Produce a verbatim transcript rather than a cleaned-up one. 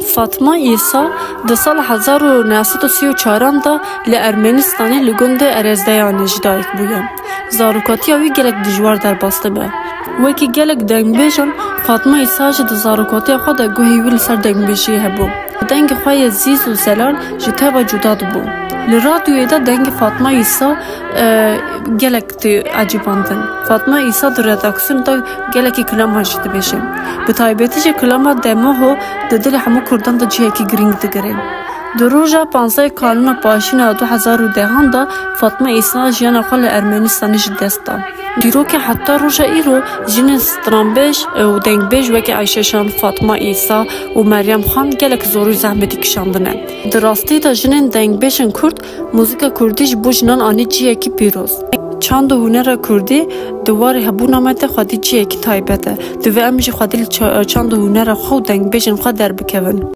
Fatma Îsa di sala hezar û neh sed û sî û çaran de li Ermenistanê li gundê Erezdeyanê ji dayik bûye. Zarokatiya wî gelek dijwar derbas dibe. Wekî gelek dengbêjan, Fatma Îsa jî di zarokatiya xwe de guhê wî li ser dengbêjiyê hebû. Dengê xwe yê zîz û zelal ji teva cuda dibû. Li radyoyê de dengê Fatma Îsa, e, gelek tê ecibandin. Fatma Îsa di redaksiyona de gelekî kilama jî dibêje. Bi taybetî jî kilama Demoho di dilê hemû kurdan de cihekî girîng digire. Di roja panzdeh Kanûna Paşîna du hezar û dehan de Fatma Îsa jiyana xwe li Ermenistanê ji dest da. Dîrokê heta roja îro jinên stranbêj û dengbêj wekî Ayşe Şan, Fatma Îsa û Meryem Xan gelek zor û zehmetî kişandine. Di rastî de jinên dengbêjên kurd muzîka kurdî ji bo jinan anî cihekî pîroz. Çand û hunera kurdî di warê hebûna me de xwedî cihekî taybet e. Divê em jî xwedî li ça-, çand û hunera xwe û dengbêjên xwe derbikevin.